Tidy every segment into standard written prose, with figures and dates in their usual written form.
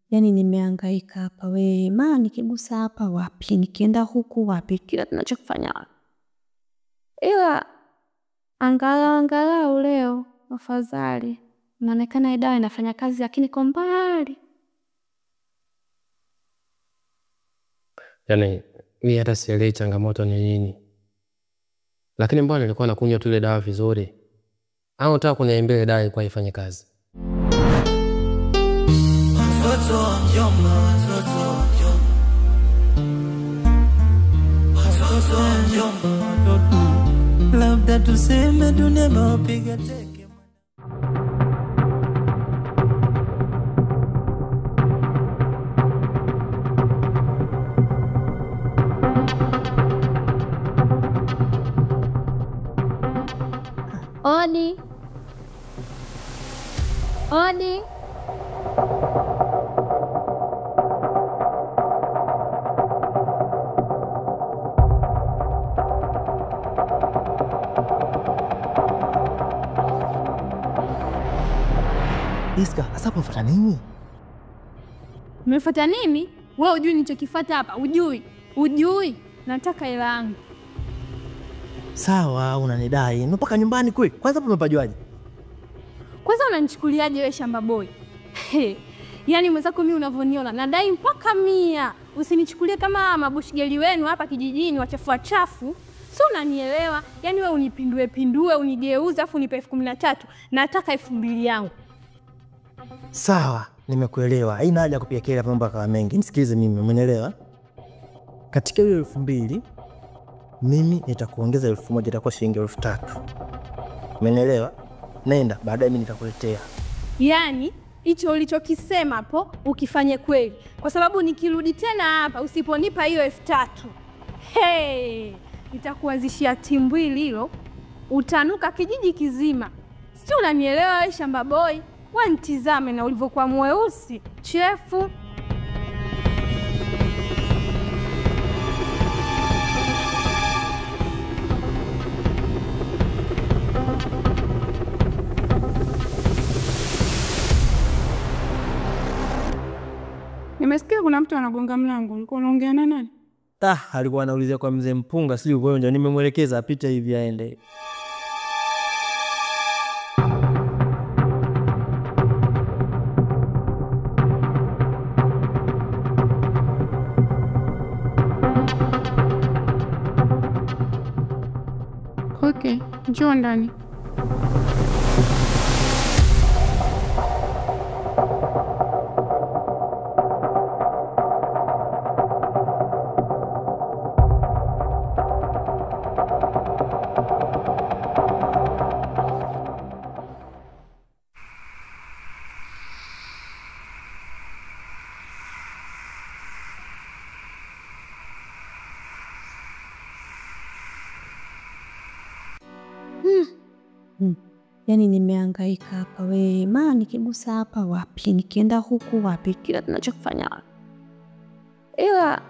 Yaani nimehangaika hapa we, maana nikigusa hapa wapi, nikienda huku wapi, kila tunachokifanya wapi. Ila angalau leo afadhali. Inaonekana dawa inafanya kazi lakini kwa mbali. Yaani mimi hata sielewi changamoto ni nini. Lakini mbona nilikuwa nakunywa tu ile dawa vizuri? Au unataka kuniambia ile dawa ilikuwa ifanye kazi? Labda tuseme dunia imewapiga teke. Odi. Odi. Iska, sasa umefuata nini? Umefuata nini? Wewe hujui nilichokifuata hapa, hujui. Hujui. Nataka hela yangu. Sawa, unanidai. Mpaka nyumbani kweli. Kwanza hapo umepajuaje? Kwanza unanichukuliaje wewe shamba boy? Yaani mwenzako mimi unavyoniona, nadai mpaka 100. Usinichukulie kama mabushigeli wenu hapa kijijini wachafua chafu. Sio, unanielewa? Yaani wewe unipindue pindue, unigeuze afu unipe 13,000. Nataka 2,000 yangu. Sawa, nimekuelewa. Haina haja kupiga kelele mambo kama mengi. Nisikilize mimi, umenielewa? Katika hiyo 2,000 mimi nitakuongeza 1,000, itakuwa shilingi 3,000. Umenielewa? Nenda, baadaye mimi nitakuletea. Yaani hicho ulichokisema hapo ukifanye kweli. Kwa sababu nikirudi tena hapa usiponipa hiyo 3,000. Hey, nitakuanzishia timbwili hilo, utanuka kijiji kizima. Si unanielewa wewe shamba boy? Wewe nitizame na ulivyokuwa mweusi, chefu. Nimesikia kuna mtu anagonga mlango. Ulikuwa unaongea na nani? Alikuwa anaulizia kwa mzee Mpunga, sijui kwa nini nimemwelekeza apite hivi aende. Okay, njoo ndani. Yaani nimehangaika hapa we, maana nikigusa hapa wapi, nikienda huku wapi, kila tunachokifanya wapi. Ila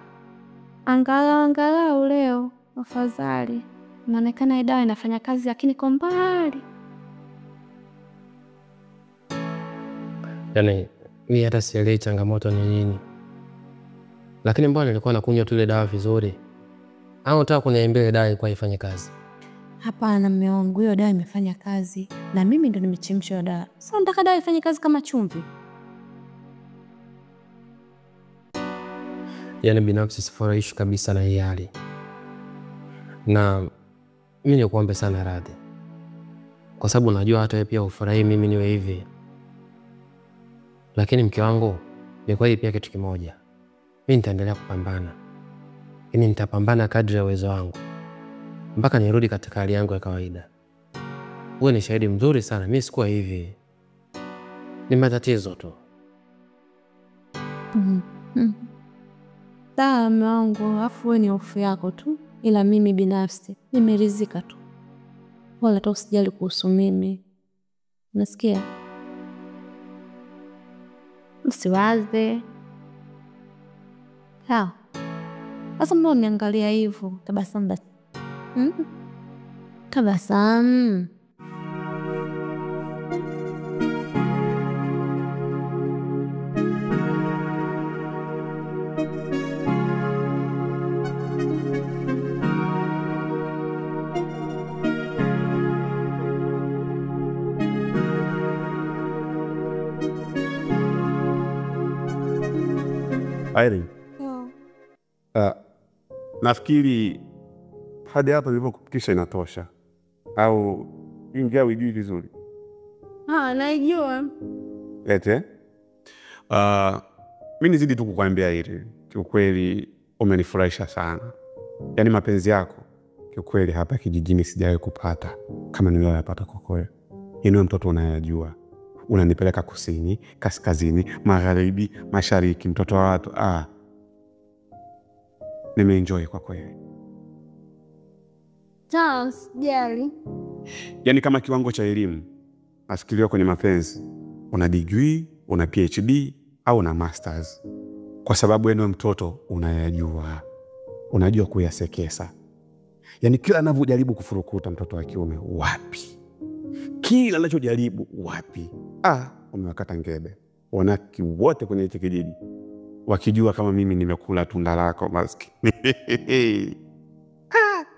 angalau leo afadhali. Inaonekana dawa inafanya kazi lakini kwa mbali. Yaani mimi hata sielewi changamoto ni nini. Lakini mbona nilikuwa nakunywa tu ile dawa vizuri? Au unataka kuniambia ile dawa ilikuwa ifanye kazi? Hapana mume wangu, hiyo dawa imefanya kazi na mimi ndo nimechemsha dawa. Sasa nataka dawa ifanye kazi kama chumvi. Yaani binafsi sifurahishi kabisa na hii hali. Na mimi nikuombe sana radhi. Kwa sababu najua hata wewe pia ufurahi mimi niwe hivi. Lakini mke wangu, ni kweli pia kitu kimoja. Mimi nitaendelea kupambana. Yaani nitapambana kadri ya uwezo wangu mpaka nirudi katika hali yangu ya kawaida. Wewe ni shahidi mzuri sana, mimi sikuwa hivi. Ni matatizo tu. Sawa mume wangu, afu wewe ni hofu yako tu, ila mimi binafsi nimeridhika tu. Wala hata usijali kuhusu mimi. Unasikia? Usiwaze. Sawa. Sasa mbona uniangalia hivyo? Tabasamu basi. Tabasamu. Irene. Nafikiri hadi hapa nilipokufikisha inatosha. Au ingia ujui vizuri? Naijua. Ete? Mimi nizidi tu kukuambia hili. Kiukweli umenifurahisha sana. Yaani mapenzi yako kiukweli hapa kijijini sijawahi kupata kama niliyoyapata kwako wewe. Yaani mtoto unayajua. Unanipeleka kusini, kaskazini, magharibi, mashariki, mtoto wa watu. Nimeenjoy kwa kweli. Sawa, sijali. Yaani kama kiwango cha elimu nafikiriwa kwenye mapenzi, una degree, una PhD au una masters. Kwa sababu wewe mtoto unayajua. Unajua kuyasekesa. Yaani kila anavyojaribu kufurukuta mtoto wa kiume wapi? Kila anachojaribu wapi? Umewakata ngebe. Wanaki wote kwenye hichi kijiji wakijua kama mimi nimekula tunda lako maskini.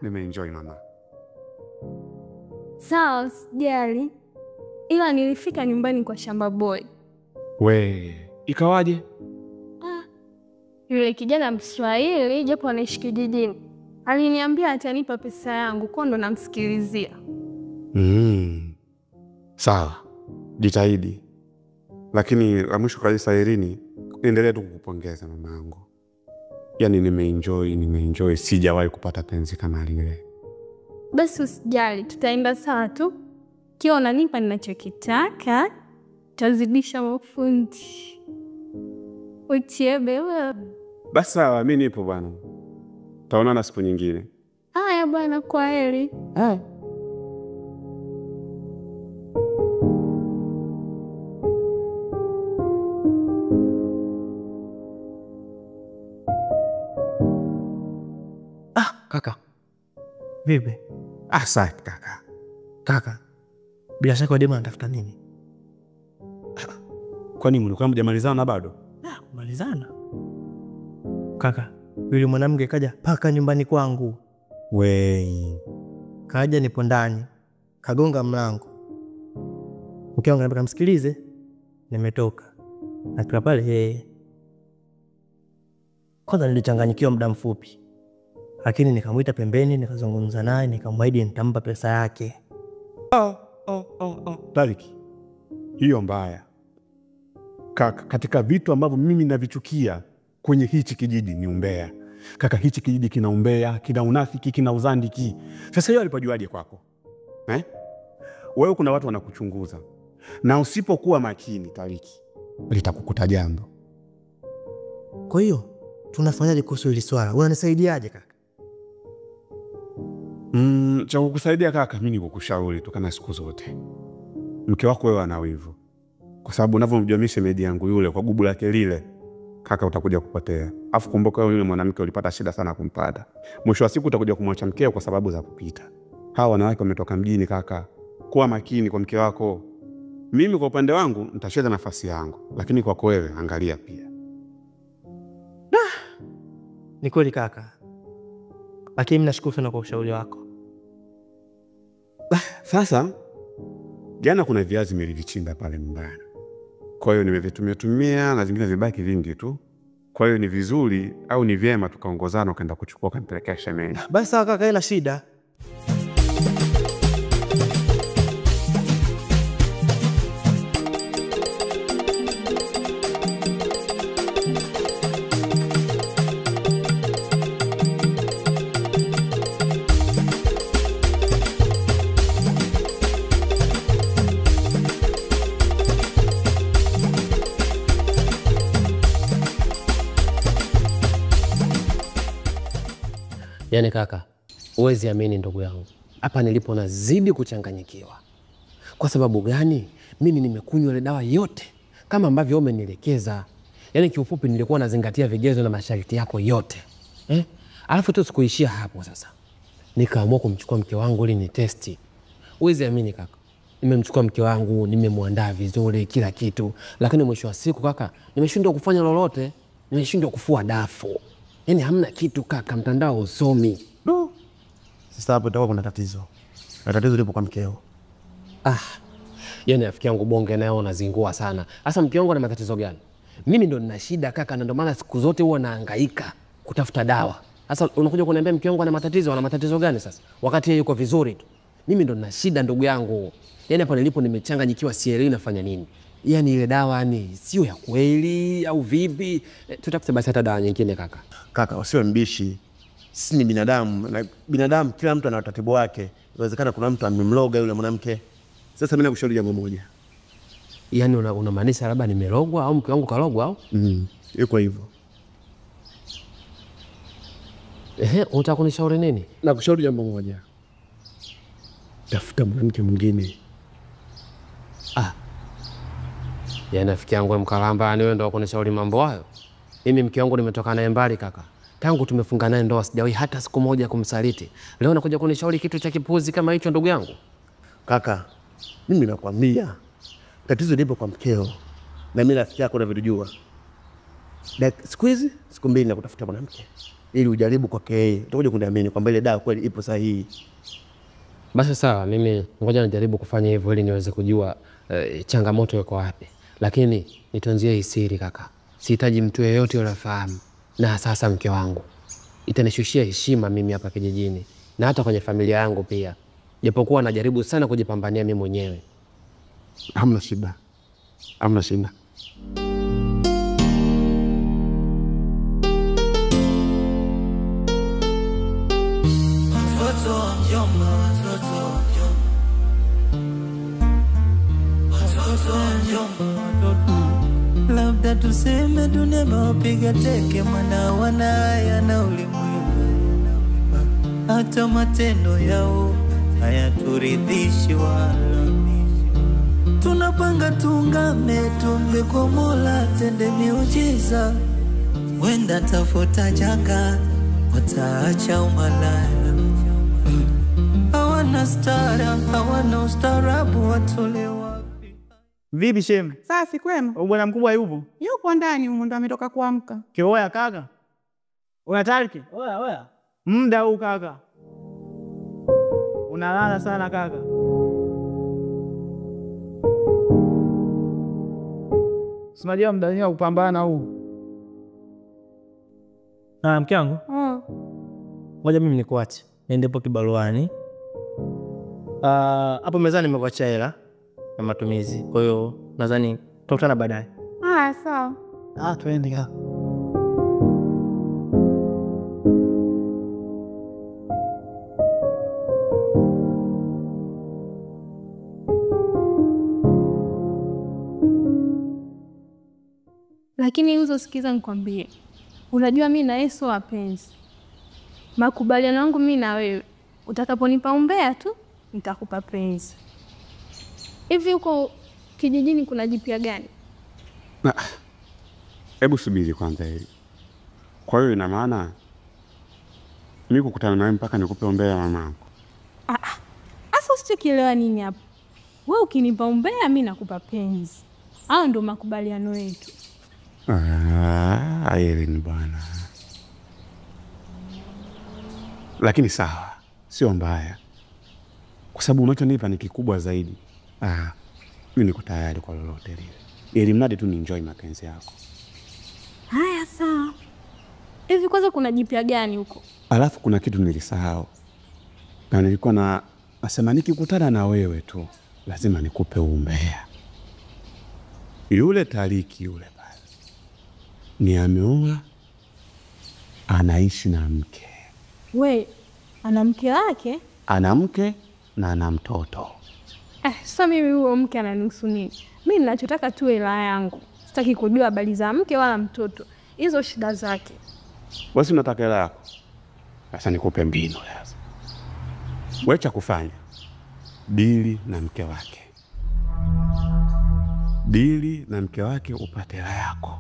Nimeenjoy mama. Sawa, sijali. Ila nilifika nyumbani kwa Shamba Boy. We, ikawaje? Yule kijana Mswahili japo anaishi kijijini. Aliniambia atanipa pesa yangu, kwa ndo namsikilizia. Sawa. Jitahidi. Lakini la mwisho kabisa Irene, niendelee tu kukupongeza mamangu. Yaani nimeenjoy, sijawahi kupata penzi kama lile. Basi usijali, tutaenda sawa tu. Kiwa unanipa ninachokitaka, tazidisha mafundi. Uchiebe wewe. Basi sawa, mimi nipo bwana. Tutaonana siku nyingine. Haya bwana, kwaheri. Haya. Kaka. Vipi? Safi kaka. Kaka. Bila shaka dema anatafuta nini? Kwani mlikuwa mjamalizana bado? Kumalizana. Kaka, yule mwanamke kaja paka nyumbani kwangu. We. Kaja nipo ndani. Kagonga mlango. Mke wangu anataka msikilize. Nimetoka. Natoka pale yeye. Kwanza nilichanganyikiwa muda mfupi. Lakini nikamuita pembeni, nikazungumza naye, nikamwahidi nitampa pesa yake. Tariki. Hiyo mbaya. Kaka, katika vitu ambavyo mimi navichukia kwenye hichi kijiji ni umbea. Kaka, hichi kijiji kina umbea, kina unafiki, kina uzandiki. Sasa hiyo alipajuaje kwako? Wewe kuna watu wanakuchunguza. Na usipokuwa makini Tariki, litakukuta jambo. Kwa hiyo tunafanyaje kuhusu hili swala? Unanisaidiaje kaka? Cha kukusaidia kaka, mimi nikukushauri tu kana siku zote. Mke wako wewe ana wivu. Kwa sababu unavyomjua mimi shemeji yangu yule kwa gubu lake lile, kaka utakuja kupotea. Afu kumbuka wewe yule mwanamke ulipata shida sana kumpata. Mwisho wa siku utakuja kumwacha mkeo kwa sababu za kupita. Hawa wanawake wametoka mjini kaka. Kuwa makini kwa mke wako. Mimi kwa upande wangu nitacheza nafasi yangu, lakini kwako wewe angalia pia. Ni kweli kaka. Lakini mimi nashukuru sana kwa ushauri wako. Sasa jana kuna viazi nilivichimba pale nyumbani. Kwa hiyo nimevitumia tumia na zingine vibaki vingi tu. Kwa hiyo ni vizuri au ni vyema tukaongozana ukaenda kuchukua ukampelekea shemeji. Basi sawa kaka, ila shida. Yaani kaka, huwezi amini ndugu yangu. Hapa nilipo nazidi kuchanganyikiwa. Kwa sababu gani? Mimi nimekunywa ile dawa yote kama ambavyo umenielekeza. Yaani kiufupi nilikuwa nazingatia vigezo na masharti yako yote. Alafu tu sikuishia hapo sasa. Nikaamua kumchukua mke wangu ili ni testi. Huwezi amini kaka. Nimemchukua mke wangu, nimemwandaa vizuri kila kitu, lakini mwisho wa siku kaka, nimeshindwa kufanya lolote, nimeshindwa kufua dafu. Yaani hamna kitu kaka, mtandao usomi. No. Sasa hapo itakuwa kuna tatizo. Na tatizo lipo kwa mkeo. Yaani rafiki yangu bonge naye unazingua sana. Sasa mke wangu ana matatizo gani? Mimi ndo nina shida kaka, na ndo maana siku zote huwa nahangaika kutafuta dawa. Sasa unakuja kuniambia mke wangu ana matatizo, ana matatizo gani sasa? Wakati yeye yuko vizuri tu. Mimi ndo nina shida ndugu yangu. Yaani hapa nilipo nimechanganyikiwa, sielewi nafanya nini. Yaani ile dawa ni sio ya kweli au vipi? Tutafute basi hata dawa nyingine kaka. Kaka, usiwe mbishi. Sisi ni binadamu, na binadamu kila mtu ana utaratibu wake. Inawezekana kuna mtu amemloga yule mwanamke. Sasa mimi nakushauri jambo moja. Yaani unamaanisha labda nimerogwa au mke wangu karogwa au? Yuko hivyo. Unataka kunishauri nini? Nakushauri jambo moja. Tafuta mwanamke mwingine. Yaani rafiki yangu mkalamba, yani wewe ndio kunishauri mambo hayo? Mimi mke wangu nimetoka naye mbali kaka. Tangu tumefunga naye ndoa sijawahi hata siku moja kumsaliti. Leo nakuja kunishauri kitu cha kipuzi kama hicho ndugu yangu? Kaka, mimi nakwambia tatizo lipo kwa mkeo. Na mimi rafiki yako unavyojua. Na siku hizi siku mbili nakutafuta mwanamke ili ujaribu kwake yeye. Utakuja kuniamini kwamba ile dawa kweli ipo sahihi. Basi sawa, mimi ngoja nijaribu kufanya hivyo ili niweze kujua changamoto iko wapi. Lakini nitunzie hii siri kaka. Sihitaji mtu yeyote unafahamu. Na sasa mke wangu itanishushia heshima mimi hapa kijijini na hata kwenye familia yangu pia. Japokuwa najaribu sana kujipambania mimi mwenyewe. Hamna shida. Hamna shida. Labda tuseme dunia imewapiga teke, maana wanaya na ulimwengu, hata matendo yao hayaturidhishi wala. Tunapanga tungame, tuombe kwa Mola tende miujiza, wenda tafuta janga wataacha umalaya. Hawana stara, hawana ustaarabu, watolewa. Vipi shemu? Safi, kwema. Bwana mkubwa yupo? Yupo ndani huko ndo ametoka kuamka. Kioya kaka. Unatariki? Oya oya. Muda huu kaka. Unalala sana kaka. Unajua muda wenyewe kupambana huu. Na mke wangu? Ngoja mimi nikuache. Niende hapo kibaruani. Hapo mezani nimekuachia hela na matumizi. Kwa hiyo nadhani tutakutana baadaye. Sawa. Tuende kaka. Lakini uzo sikiza nikwambie. Unajua mimi na Yesu wapenzi. Makubaliano yangu mimi na wewe, utakaponipa umbea tu nitakupa penzi. Hivi huko kijijini kuna jipya gani? Hebu subiri kwanza hili. Kwa hiyo ina maana mimi kukutana nawe mpaka nikupe umbea mamangu? Asa usichokielewa nini hapo? Wewe ukinipa umbea mimi nakupa penzi. Hayo ndio makubaliano yetu. Irene bwana. Lakini sawa, sio mbaya. Kwa sababu unachonipa ni kikubwa zaidi. Mimi niko tayari kwa lolote lile. Ili mradi tu ni enjoy mapenzi yako. Haya sawa. Hivi kwanza kuna jipya gani huko? Alafu kuna kitu nilisahau. Na nilikuwa nasema nikikutana na wewe tu lazima nikupe umbea. Yule Tariki yule pale ni ameoa, anaishi na mke. We, ana mke wake? Ana mke na ana mtoto. Sasa mimi huo mke ananihusu nini? Mimi ninachotaka tu hela yangu. Sitaki kujua habari za mke wala mtoto. Hizo shida zake. Wewe unataka hela yako. Sasa nikupe mbinu sasa. Wewe cha kufanya, dili na mke wake. Dili na mke wake upate hela yako.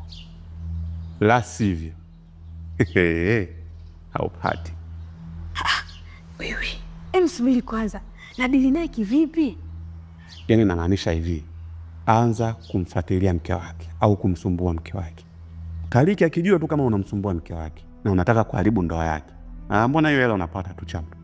La sivyo, haupati. Wewe, msubiri kwanza. Na dili naye kivipi? Yaani namaanisha hivi, anza kumfuatilia mke wake au kumsumbua mke wake. Tariki akijua tu kama unamsumbua mke wake na unataka kuharibu ndoa yake, mbona hiyo hela unapata tu chapa.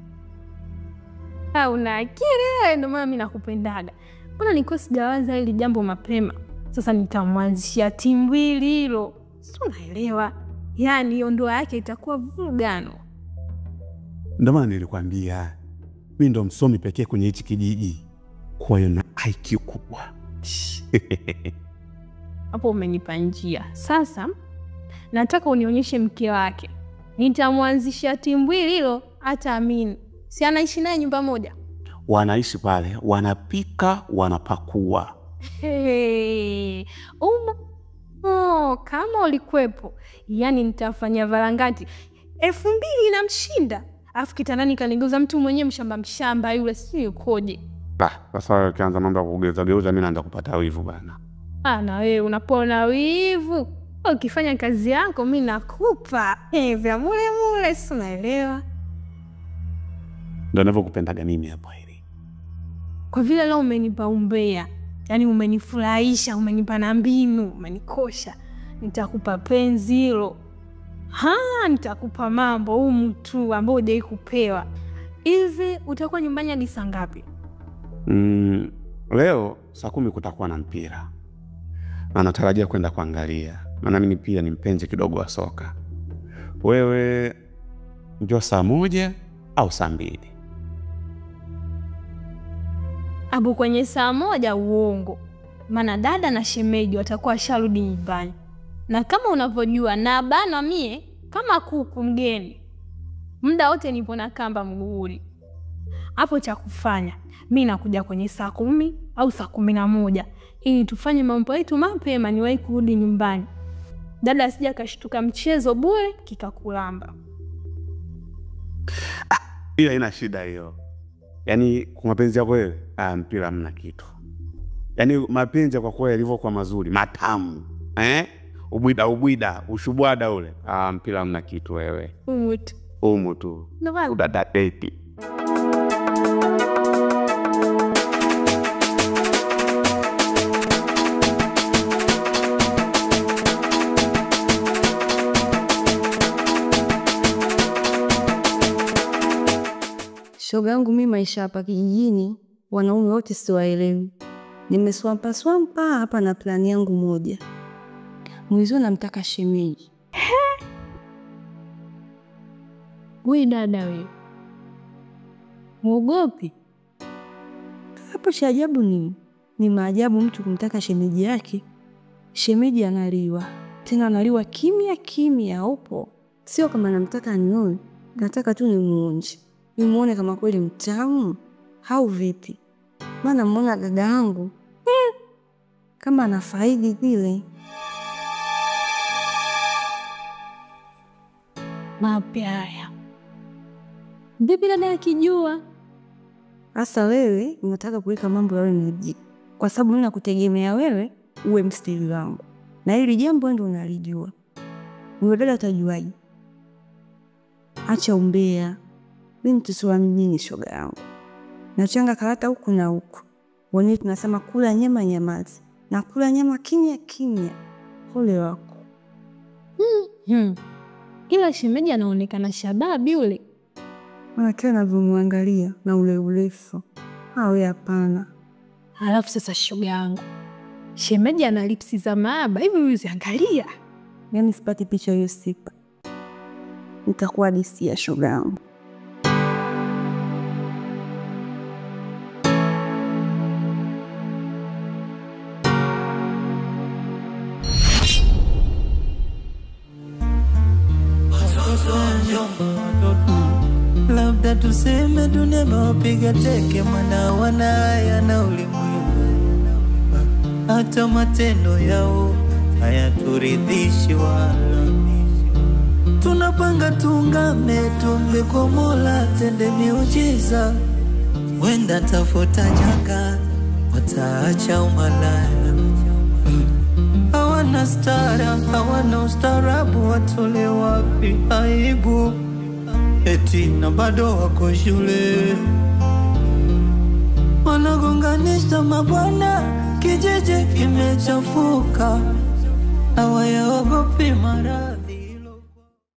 Una akili, ndio maana mimi nakupendaga. Mbona niko sijawaza hili jambo mapema? Sasa nitamwanzishia timbwili hilo. Si unaelewa? Yaani hiyo ndoa yake itakuwa vurugano. Ndio maana nilikwambia mimi ndo msomi pekee kwenye hichi kijiji. Kwa hiyo na IQ kubwa. Hapo umenipa njia. Sasa nataka unionyeshe mke wake. Nitamwanzishia timbwili hilo hata amini. Si anaishi naye nyumba moja? Wanaishi pale, wanapika, wanapakua. Hey, kama ulikuwepo, yani nitafanya varangati 2000 inamshinda. Alafu kitandani kanigeuza mtu mwenyewe mshamba mshamba yule, si yukoje? Bah, sasa ukianza mambo ya kugeuza geuza mimi naanza kupata wivu bana. Ah, na wewe unapona wivu. Ukifanya kazi yako mimi nakupa. Vya mule mule, si unaelewa? Ndio ninavyokupendaga mimi hapo hili. Kwa vile leo umenipa umbea, yani umenifurahisha, umenipa na mbinu, umenikosha. Nitakupa penzi hilo. Nitakupa mambo huu mtu ambao hujai kupewa. Hivi utakuwa nyumbani hadi saa ngapi? Leo saa 10 kutakuwa na mpira. Na natarajia kwenda kuangalia. Maana mimi pia ni mpenzi kidogo wa soka. Wewe njoo saa 1 au saa 2. Abu kwenye saa 1 uongo. Maana dada na shemeji watakuwa sharudi nyumbani. Na kama unavyojua na bana mie kama kuku mgeni. Muda wote nipo na kamba mguuni. Hapo cha kufanya mimi nakuja kwenye saa 10 au saa 11 ili tufanye mambo yetu mapema niwahi kurudi nyumbani. Dada asija kashtuka mchezo bure kikakulamba. Ila ina shida hiyo. Yaani kwa mapenzi yako wewe, mpira hamna kitu. Yaani mapenzi kwa kweli yalivyokuwa mazuri, matamu. Ubwida ubwida, ushubwada ule. Mpira hamna kitu wewe. Umutu. Umutu. Udadadeti. Shoga yangu mimi maisha hapa kijijini, wanaume wote siwaelewi. Nimeswampa swampa hapa na plani yangu moja. Mwizo namtaka shemeji. Wewe dada wewe. Muogopi? Hapo cha ajabu ni maajabu mtu kumtaka shemeji yake. Shemeji analiwa. Tena analiwa kimya kimya upo. Sio kama namtaka nioe, nataka tu nimuonje. Nimuone kama kweli mtamu au vipi. Maana muona dada yangu kama anafaidi vile. Mapya haya. Vipi dada akijua? Sasa wewe unataka kuweka mambo yawe mji. Kwa sababu mimi nakutegemea wewe uwe mstiri wangu. Na hili jambo ndio unalijua. Wewe dada utajuaje? Acha umbea. Mimi mtoto wa mjini shoga yangu. Nachanga karata huku na huku. Wenyewe tunasema kula nyama nyamazi. Na kula nyama kimya kimya. Ole wako. Ila shemeji anaonekana shababi yule. Maana kila ninavyomwangalia na ule urefu. Awe hapana. Halafu sasa shoga yangu, shemeji ana lipsi za maaba, hivi uziangalia. Yaani sipati picha hiyo sipa. Nitakuwa disi ya shoga yangu. Labda tuseme dunia imewapiga teke, maana wanaya na ulimwengu, hata matendo yao hayaturidhishi wala. Tunapanga tungame, tuombe kwa Mola tende miujiza, wenda tafuta janga wataacha umalaya. Hawana stara, hawana ustaarabu, watole wapi aibu? Eti na bado wako shule, wanagonganisha mabwana, kijiji kimechafuka, hawayaogopi maradhi.